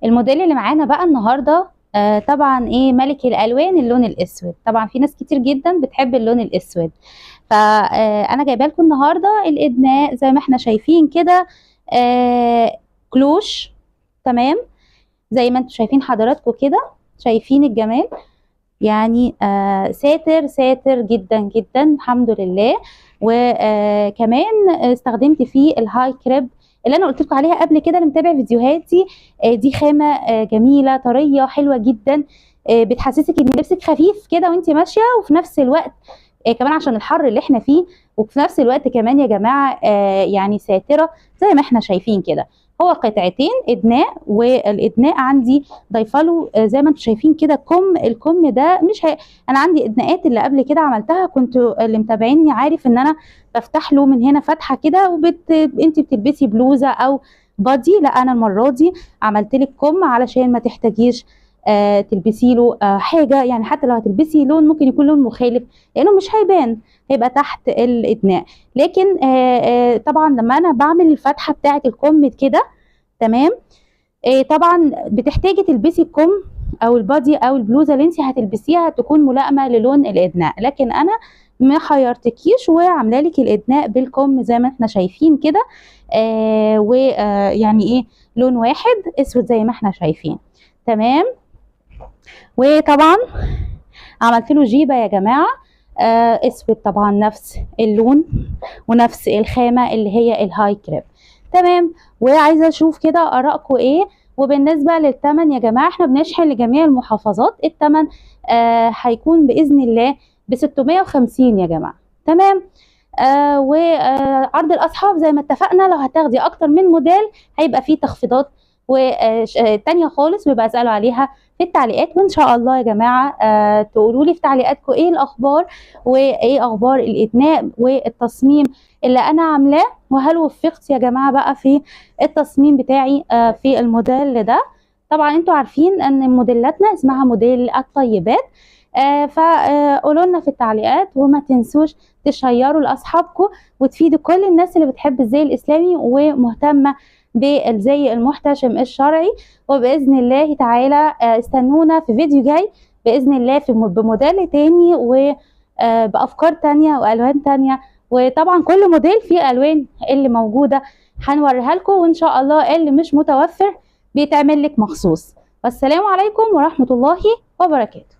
الموديل اللي معانا بقى النهارده طبعا ايه ملك الالوان، اللون الاسود. طبعا في ناس كتير جدا بتحب اللون الاسود، فانا جايبه لكم النهارده الادناء زي ما احنا شايفين كده، كلوش. تمام، زي ما انتم شايفين حضراتكم كده، شايفين الجمال يعني، ساتر ساتر جدا جدا الحمد لله. وكمان استخدمت فيه ال high crepe اللي انا قلت لكم عليها قبل كده، اللي متابع فيديوهاتي. دي خامة جميلة طرية حلوة جدا، بتحسسك ان لبسك خفيف كده وانت ماشية، وفي نفس الوقت كمان عشان الحر اللي احنا فيه، وفي نفس الوقت كمان يا جماعة يعني ساترة زي ما احنا شايفين كده. هو قطعتين ادناء، والادناء عندي ضايفه له زي ما انتم شايفين كده كم. الكم ده مش انا عندي ادناءات اللي قبل كده عملتها، كنت اللي متابعيني عارف ان انا بفتح له من هنا فتحه كده، انت بتلبسي بلوزة او بادي. لا، انا المرة دي عملت لك كم علشان ما تحتاجيش تلبسي له حاجة، يعني حتى لو هتلبسي لون ممكن يكون لون مخالف لانه مش هيبان، هيبقى تحت الادناء. لكن طبعا لما انا بعمل الفتحة بتاعه الكم كده، تمام، طبعا بتحتاجي تلبسي الكم او البادي او البلوزة اللي انت هتلبسيها تكون ملائمه للون الادناء، لكن انا ما حيرتكيش وعامله لك الادناء بالكم زي ما احنا شايفين كده، ويعني ايه لون واحد اسود زي ما احنا شايفين. تمام، وطبعا عملت له جيبه يا جماعة اسود، طبعا نفس اللون ونفس الخامة اللي هي ال high crepe. تمام، وعايزه اشوف كده ارائكم ايه. وبالنسبة للثمن يا جماعة، احنا بنشحن لجميع المحافظات. الثمن هيكون باذن الله ب 650 يا جماعة. تمام، وعرض الاصحاب زي ما اتفقنا، لو هتاخدي اكتر من موديل هيبقى فيه تخفيضات وتانية خالص، ويبقى اسالوا عليها في التعليقات. وان شاء الله يا جماعة تقولوا لي في تعليقاتكم ايه الاخبار، وايه اخبار الادناء والتصميم اللي انا عاملاه، وهل وفقت يا جماعة بقى في التصميم بتاعي في الموديل ده. طبعا انتوا عارفين ان موديلاتنا اسمها موديل الطيبات، فقولوا لنا في التعليقات، وما تنسوش تشيروا لاصحابكم وتفيدوا كل الناس اللي بتحب الزي الاسلامي ومهتمه بالزي المحتشم الشرعي. وباذن الله تعالى استنونا في فيديو جاي باذن الله في بموديل تاني وبافكار تانية والوان تانية، وطبعا كل موديل فيه الوان اللي موجودة هنوريها لكم، وان شاء الله اللي مش متوفر بيتعمل لك مخصوص. والسلام عليكم ورحمة الله وبركاته.